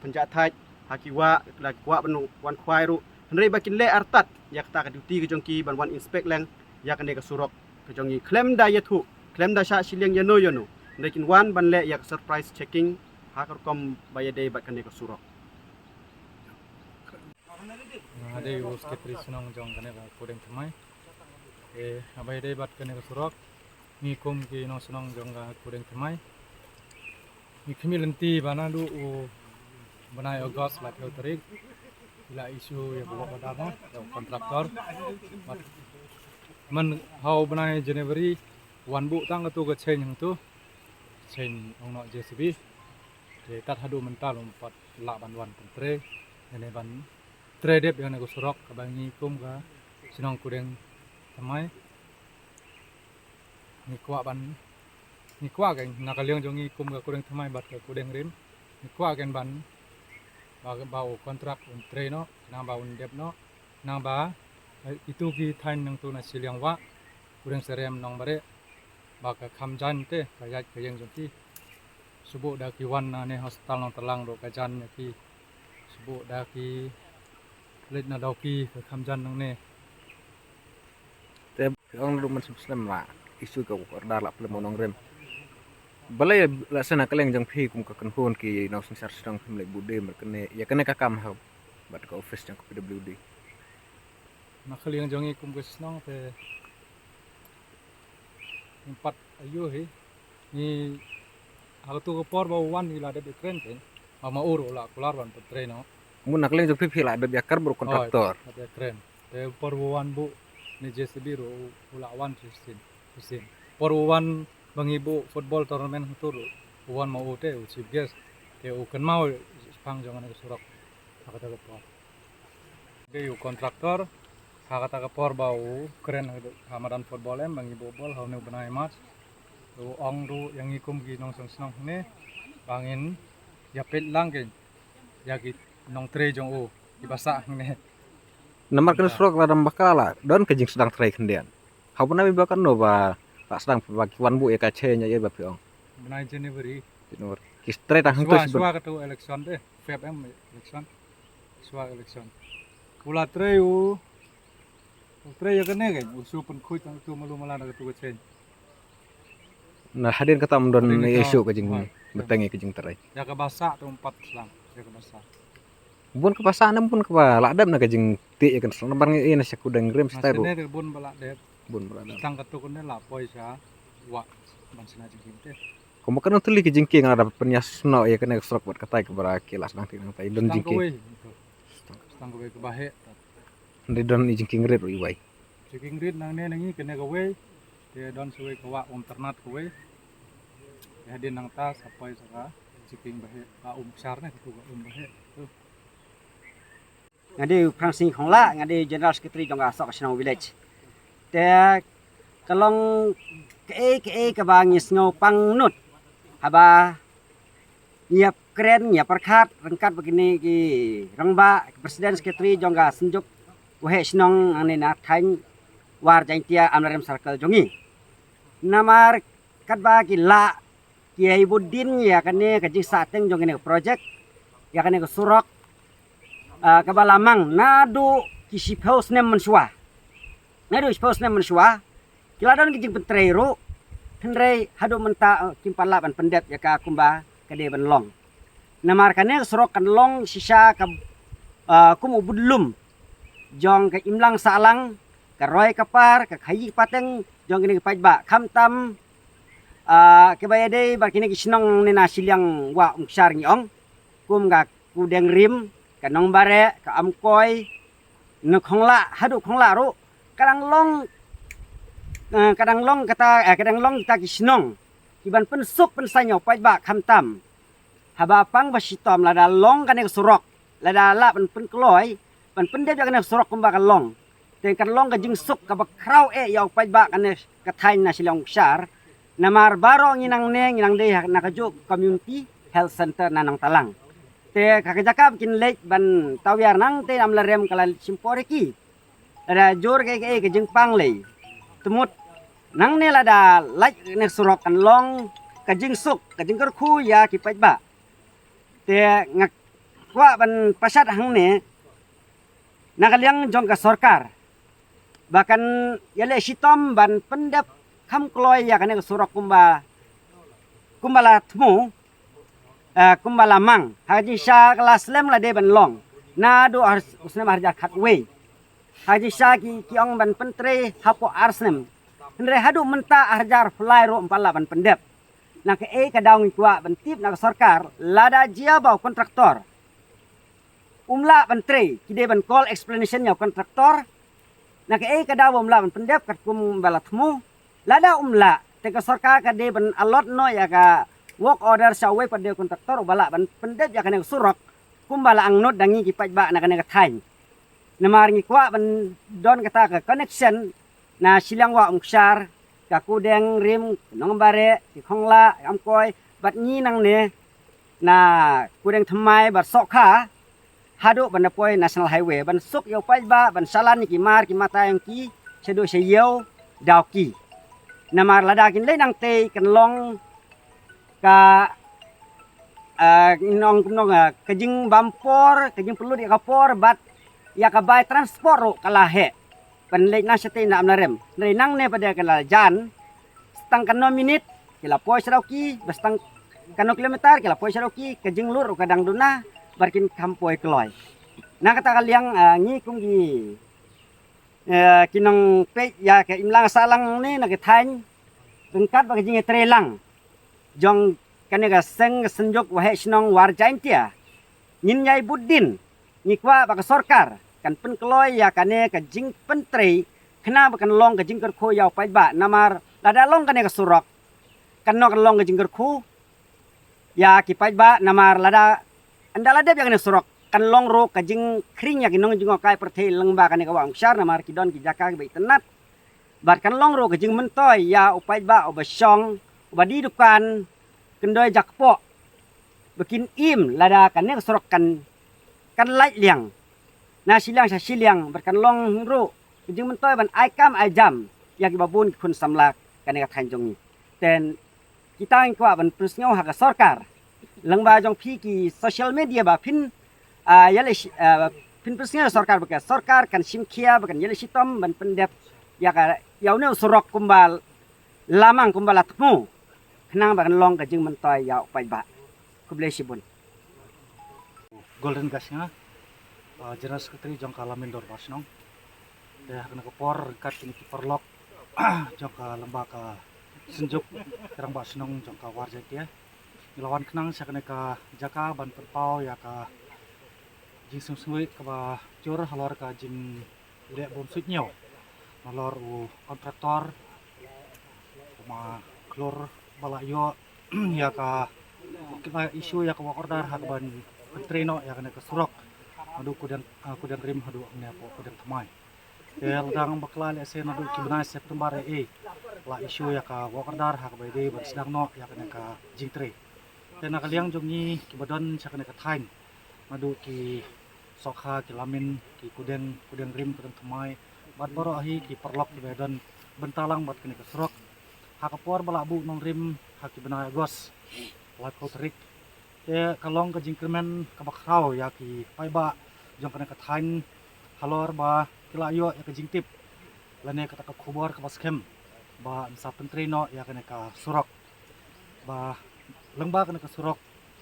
pynjah thait ha ki wah, la ki wah ban wan khwai ruh. Hynrei ba kin leh artat ïa kata ka duty ka jong ki ban wan inspect leng ïa kane ka surok ka jong ngi khlem da ïathuh, khlem da shah shiliang ïano ïano. Hynrei kin wan ban leh ïa ka surprise checking ha ka rukom ba ïadei bad kane ka surok. Nga dei u secretary shnong jong kane ka Kudeng Thymmai. Eh, haba ïadei bad kane ka surok, ngi kum ki nongshnong jong ka Kudeng Thymmai ngi khmih lynti ba naduh u bnai August laiphew tarik, ki la issue ïa ka work order na ïa u kontraktor. Bad man ha u bnai January wan buh tang katu ka chein hangtu, chein ong noh J C B. Te tat haduh mynta lym pat lah ban wan pyntrei, ne ban trei dep ïa kane ka surok kaba ngi kum ka shnong Kudeng Thymmai ngi kwah ban, ngi kwah kein na ka liang jong ngi kum ka Kudeng Thymmai bad ka Kudeng Rim, ngi kwah kein ban ba, ba u kontrak un trei noh, nang ba un dep noh, nang ba, eh, itu ki thaiñ nangtu na shiliang wah, Kudeng Serem, Nongbare, ba ka kham jan te ka ïaid ka ïeng jong ki. Shu buh da ki wan na ne hospital Nongtlang ruh ka jan ïa ki. Shu buh da ki leit na Dawki ka kham jan nangne. Te phi ong ruh man snem snem la issue ka work order la pynlong Nongrim. Balei la sna ka liang jong phi kum ka kynhun ki nongsynshar shnong phim leit buh dei mar kane ïa kane ka kam ha bad ka office jong ka P W D. Na ka liang jong ngi kum ka shnong te ngim pat aiu hi. Ngi ha katu ka por ba u wan ngi la dep ïakren kein. Ba ma u ruh u la kular ban pyntrei noh. Mut na ka liang jong phi phi la dep ïakren bad u kontraktor. Hooid, la dep ïakren. Te por ba u wan buh ne J C B ruh u la wan shisien, shisien. Por ba u wan ba ngi buh football tournament hangtu ruh u wan ma u te u chief guest. Te u kynmaw shaphang jong kane ka surok ha kata ka por. Dei u kontraktor ha kata ka por ba u kren ha madan football em ba ngi buh bol ha une u bnai March. U ong ruh ïa ngi kum ki nongshong shnong hangne ba ngin ïapeit lang kein ïa ki nongtrei jong u kiba sah hangne. Namar kane surok la dang bakla la don ka jingsdang trei khyndiat. Ha u bnai ba katno ba la sdang ba ki wan buh ïa ka chein ïa ba phi ong. Bnai January. January. Ki trei tang hangtu shuwa, shuwa katu election te. Feb em election. Shuwa election. U la trei u, u trei ïa kane kein, u shu pynkhuid tang tu malu mala da katu ka chein. Na hadien kata ym don issue ka jing, hooid, bteng ïa ka jingtrei. Ïa kaba sah tu ym pat sdang, ïa kaba sah. Bun kaba sah ne bun kaba la dep na ka jingtih ïa ka shnong namar ngi ïa na sha Kudeng Rim stai ruh. Bun ba la dep. Bun ba la dep. Tang katu kane la poi sha wah ban sna jingkieng te. Kumba ka nongtylli ki jingkieng la da pynïasnoh ïa kane ka surok bad katai kaba ki la sdang ti nangtai don jingkieng. Tang kawei. Tang kawei kaba heh. Hynrei don i jingkieng rit ruh iwei. Jingkieng rit nangne nangi kane kawei. Te don sawei ka wah Umtyrnat kawei. Te hadien nangta sa poi sa ka jingkieng ba heh, ka um kshar ne katu ka um ba heh. Nga dei u Phrang Sing Khongla, nga dei General Secretary jong ka Sohkashnong Village. Te ka long kaei kaei kaba ngi sngew pang nud haba ngi ïa kren, ngi ïa pyrkhat ryngkat bad kine ki rangbah, ki President Secretary jong ka Synjuk Waheh Shnong hangne na thaiñ War Jaintia Amlarem Circle jong ngi. Namar katba ki la ki ai bud din ïa kane ka jingsahteng jong kane ka project, ïa kane ka surok, ah, kaba la mang naduh ki shiphew snem mynshuwa. Naduh shiphew snem mynshuwa ki la don ki jingpyntrei ruh, hynrei haduh mynta, ah, kim pat lah ban pyndep ïa ka kumba ka dei ban long. Namar kane ka surok kan long shisha ka, ah, kum u budlum jong ka imlang sahlang, ka roi ka par, ka khaïi ka pateng jong kine ki paidbah, khamtam, ah, kiba ïadei bad kine ki shnong ne na shiliang wah Umkshar ngi ong, kum ka Kudeng Rim, ka Nongbare, ka Amkoi, na Khongla, haduh Khongla ruh ka dang long, eh, ka dang long kata, eh, ka dang long kita ki shnong kiban pynsuk pynsaiñ ïa u paidbah, khamtam haba pang ba shitom lada long kane ka surok, lada lah ban pynkloi, ban pyndep ïa kane ka surok kumba ka long, te kan long ka jingsuk kaba khraw eh ïa u paidbah kane ka thaiñ na shiliang Umkshar. Namar baroh ngi nangne ngi nang dei ha na kajuh community health center na Nongtalang. Te ka, ka jaka ba kin leit ban tawiar nangtei na Amlarem ka la shim por ïa ki. Lada jur kaei kaei ka jingpang lei, te mut nangne lada lait ne surok kan long ka jingsuk, ka jingkyrkhu ïa ki paidbah. Te nga kwah ban pashat hangne na ka liang jong ka sorkar ba kan ïaleh shitom ban pyndep kham kloi ïa kane ka surok kumba, kumba la thmu, eh, kumba la mang. Ha ka jingshisha ka la slem la dei ban long naduh ar, u snem ar hajar khatwei. Ha ka jingshisha ki, ki ong ban pyntrei hapoh ar snem, hynrei haduh mynta ar hajar arphew lai ruh ym pat lah ban pyndep. Na kaei ka daw ngi kwah ban tip na ka sorkar, lada jia ba u kontraktor um lah ban trei, ki dei ban call explanation ïa u kontraktor. Na kaei ka daw ba um lah ban pyndep katkum ba la thmu? Lada um lah, te ka sorkar ka dei ban allot noh ïa ka work order sha uwei pat de u kontraktor uba lah ban pyndep ïa kane ka surok kumba la angnud da ngi ki paidbah na kane ka thaiñ. Namar ngi kwah ban don kata ka connection na shiliang wah Umkshar, ka Kudeng Rim, Nongbare, ki Khongla, Amkoi, bad ngi nangne na Kudeng Thymmai bad Sohkha, haduh ban da poi National Highway, ban suk ïa u paidbah, ban shalan ïa ki mar ki mata jong ki shaduh sha ïew Dawki. Namar lada kin leit nangtei kan long ka, ah, nong, nong, ah, ka jingbam por, ka jingpynlut ïa ka por, bad ïa ka bai transport ruh ka la heh ban leit na shatei na Amlarem. Hynrei nangne pat de ka la jan, tang kano minit ki la poi sha Dawki, bad tang kano kilometer ki la poi sha Dawki, ka jinglut ruh ka dang duna, bad kin kham poi kloi. Na kata ka liang, ah, ngi kum ki, eh, ki nongpeit ïa ka imlang sahlang ne na ka thaiñ, ryngkat bad ka jingïatreilang jong kane ka seng ka synjuk waheh shnong War Jaintia, ngin ïai bud din, ngi kwah ba ka sorkar kan pynkloi ïa kane ka jingpyntrei, khnang ba kan long ka jingkyrkhu ïa u paidbah. Namar lada long kane ka surok, kan long, kan long ka jingkyrkhu ïa ki paidbah. Namar lada ynda la dep ïa kane ka surok, kan long ruh ka jingkhring ïa ki nongjngohkai pyrthei lyngba kane ka wah Umkshar, namar ki don ki jaka kiba itynnad. Bad kan long ruh ka jingmyntoi ïa u paidbah uba shong, uba die dukan, kyndoi jakpoh, ba kin im lada kane ka surok kan, kan lait liang na shiliang sha shiliang, bad kan long ruh ka jingmyntoi ban ai kam ai jam ïa kiba bun ki khun samla kane ka thaiñ jong ngi. Te kita ngi kwah ban pynsngew ha ka sorkar lyngba jong phi ki social media ba phin, ah, ïaleh shi-, ah, phin pynsngew sorkar ba ka sorkar kan shim khia, ba kan ïaleh shitom ban pyndep ïa ka, ïa une u surok kumba la mang, kumba la thmu, khnang ba kan long ka jingmyntoi ïa u paidbah. Khublei shibun. Golden Gashnga, ah, General Secretary jong ka Lamin Dorbar Shnong. Te ha kane ka por ryngkat kine ki paralok jong ka lyngba ka synjuk ki rangbah shnong jong ka War Jaintia, ngi la wan khnang sha kane ka jaka ban pynpaw ïa ka jingsngewsih kaba jur halor ka jing leh bym suidñiew nalor u kontraktor, u ma khlur ba la ïoh ïa ka, ka issue ïa ka work order ha kaban pyntrei noh ïa kane ka surok naduh Kudeng, ah, Kudeng Rim haduh hangne hapoh Kudeng Thymmai. Te la dang bakla lehse naduh ki bnai September eh, eh, la issue ïa ka work order ha kaba ïadei ban sdang noh ïa kane ka jingtrei. Te na ka liang jong ngi kiba don sha kane ka thaiñ, naduh ki Sohkha, ki Lamin, ki Kudeng, Kudeng Rim, Kudeng Thymmai, bad baroh hi ki paralok kiba don bynta lang bad kane ka surok. Ha ka por ba la buh nongrim ha ki bnai August laiphew tarik, te ka long ka jingkyrmen kaba khraw ïa ki paidbah jong kane ka thaiñ halor ba ki la ïoh ïa ka jingtip lane kata ka khubor kaba skhem ba yn sa pyntrei noh ïa kane ka surok, ba lyngba kane ka surok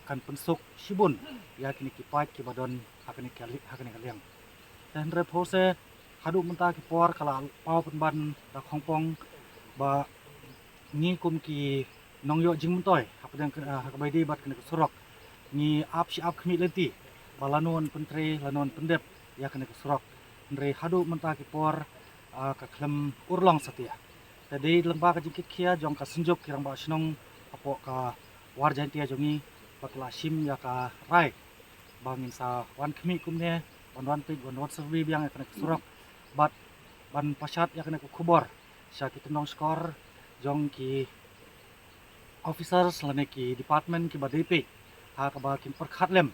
kan pynsuk shibun ïa kine ki paid kiba don ha kane ka li-, ha kane ka liang. Te hynrei phew se haduh mynta ki por ka la paw pynban da khongpong ba ngi kum ki nongïoh jingmyntoi hapdeng ka, ha kaba ïadei bad kane ka surok, ngi ap shi ap khmih lynti ba lano yn pyntrei, lano yn pyndep ïa kane ka surok. Hynrei haduh mynta ki por, ah, ka khlem urlong satia. Te dei lyngba ka jingkitkhia jong ka Synjuk ki Rangbah Shnong hapoh ka War Jaintia jong ngi ba ki la shim ïa ka rai ba ngin sa wan khmih kumne, ban wan peit, ban wan survey biang ïa kane ka surok bad ban pashat ïa kane ka khubor sha ki tyndong shkor jong ki officers lane ki department kiba dei peit, ha kaba kin pyrkhat lem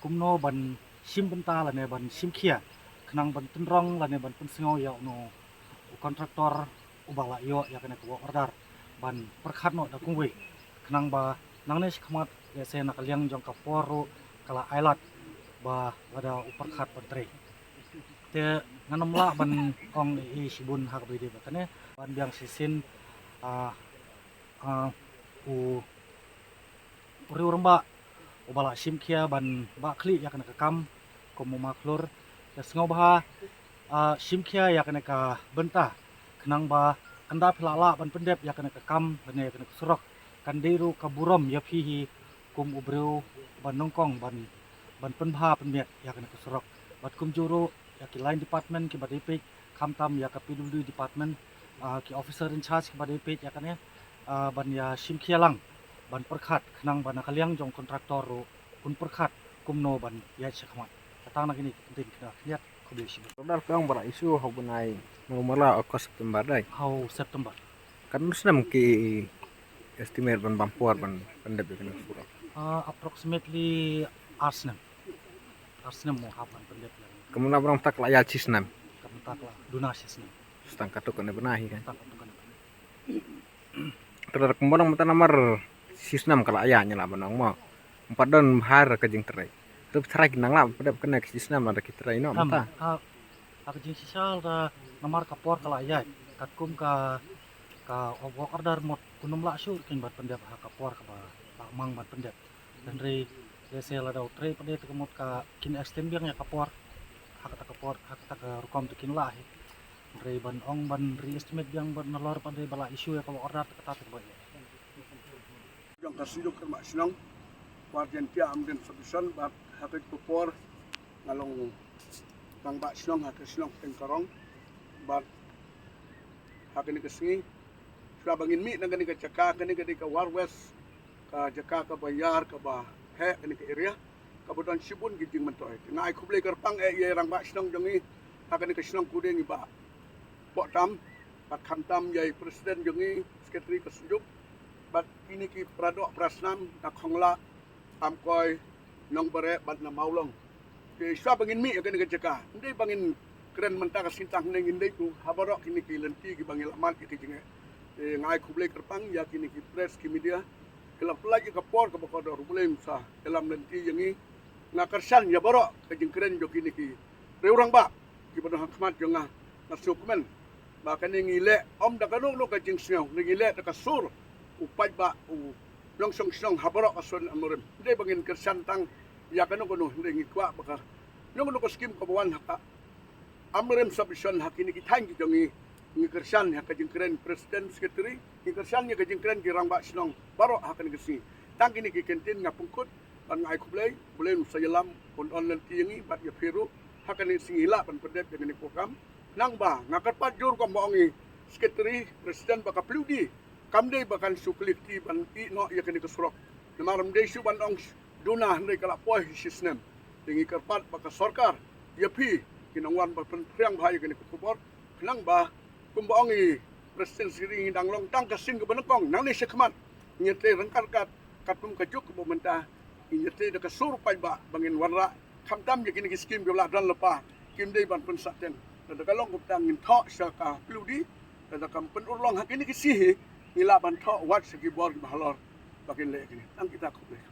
kumno ban shim bynta lane ban shim khia khnang ban tynrong lane ban pynsngew ïa uno u contractor uba la ïoh ïa kane ka work order ban pyrkhat noh da kumwei, khnang ba nangne shakhmat, lehse na ka liang jong ka por ruh ka la ailad ba lada u pyrkhat ban trei. Te ngan ym lah ban ong ei ei shibun ha kaba ïadei bad kane, ban biang shisien, ah, ah, u, u riew rangbah uba la shim khia ban bah khlieh ïa kane ka kam kum u ma khlur. Te sngewbha, ah, shim khia ïa kane ka bynta khnang ba ynda phi la lah ban pyndep ïa kane ka kam lane ïa kane ka surok, kan dei ruh ka burom ïa phi hi kum u briew ba nyngkong ban, ban pynbha pynmiat ïa kane ka surok. Bad kumjuh ruh ïa ki line department kiba dei peit, khamtam ïa ka P W D department, ah, ki officer in charge kiba dei peit ïa kane, ah, ban ïa shim khia lang ban pyrkhat khnang ba na ka liang jong contractor ruh un pyrkhat kumno ban ïaid shakhmat. Kata na kine ki ktien khyndiat, khublei shibun. Order ka ong ba la issue ha u bnai Naiwieng, August, September dei. Ha u September. Katno snem ki estimate ban bam por ban pyndep ïa kane ka surok? Ah, approximately ar snem. Ar snem mo hap ban pyndep ïa kane. Ka mynta ba dang mynta ka la ïaid shi snem. Ka mynta ka la duna shi snem. Tang katto katne bnai hi kan. Tang katto katne bnai. Te lada kumba dang mynta namar shi snem ka la ïaid, ngi lah ban ong mo, ym pat don bha ka jingtrei. Te trai ki nang lah pyndep kane ka shi snem lada ki trei noh mynta. Ha, ha ka jingshisha lada namar ka por ka la ïaid, katkum ka, ka work order mut un ym lah shuh kin ban pyndep ha ka por kaba la mang ban pyndep. Hynrei lehse lada u trei pat de te ka mut ka kin extend biang ïa ka por, ha kata ka por, ha kata ka rukom te kin lah hi. Hynrei ban ong ban re-estimate biang ban nalor pat de ba la issue ïa ka work order te kata te ba ïa. Jong ka Synjuk ki Rangbah Shnong War Jaintia Amdin Sub-Division bad ha kane ka por nga long Rangbah Shnong ha ka shnong Pengkarong bad ha kane ka sngi shuwa ba ngin mih na kane ka jaka, kane ka dei ka War West, ka jaka kaba ïar kaba heh kane ka area, kaba don shibun ki jingmyntoi. Te nga ai khublei kyrpang eh ïa i Rangbah Shnong jong ngi ha kane ka shnong, u dei ngi Bah Bohtam, bad khamtam ïa i President jong ngi, Secretary ka Synjuk, bad kine ki para doh para snam na Khonglah, Amkoi, Nongbare bad na Mawlong. Te shuwa ba ngin mih ïa kane ka jaka, ym dei ba ngin kren mynta ka sngi tang, ngin dei tu ha baroh kine ki lynti kiba ngi la mad ïa ki jingeh. Te nga ai khublei kyrpang ïa kine ki press, ki media, ki la pynlait ïa ka por kaba kordor, U Blei un sa ïalam lynti ïa ngi. Nga kyrshan ïa baroh ka jingkren jong kine ki riew rangbah kiba don ha khmat jong nga, nga sngewkmen ba kane ngi leh ym da kano kano ka jingsngew, ngi leh da ka sur u paidbah, u nongshong shnong ha baroh ka shnong Amlarem. Ym dei ba ngin kyrshan tang ïa kano kano, hynrei ngi kwah ba kano kano ka skim kaba wan ha ka Amlarem Sub-Division ha kine ki thaiñ ki jong ngi, ngi kyrshan ïa ka jingkren President, Secretary, ngi kyrshan ïa ka jingkren ki rangbah shnong baroh ha kane ka sngi. Tang kine ki kyntien nga pynkut bad nga ai khublei, U Blei un sa ïalam, un don lynti ïa ngi bad ïa phi ruh ha kane ka sngi, lah ban pyndep ïa kane ka program. Nang ba nga kyrpad jur kumba ong i Secretary, President, ba ka P W D kam dei ba kan shu klik ti ban ïeh noh ïa kane ka surok. Namar ym dei shu ban ong duna, hynrei ka la poi hi shi snem. Te ngi kyrpad ba ka sorkar, ïa phi ki nongwan ba pynphriang bha ïa kane ka khubor, khnang ba kumba ong i President, Secretary, ngi dang long tang ka sien kaba nyngkong, nangne shakhmat ngin ïatrei ryngkat ryngkat katkum ka juk kaba mynta, ngin ïatrei da ka sur paidbah ba ngin wanrah, khamtam ïa kine ki skim kiba la don lypa, kim dei ban pynsahteng. Te da ka long kumta ngin thoh sha ka PWD, te da kam pynurlong ha kine ki sngi hi, ngi lah ban thoh wat sha ki bor ki bahalor ba kin leh kine. Tang kita, khublei.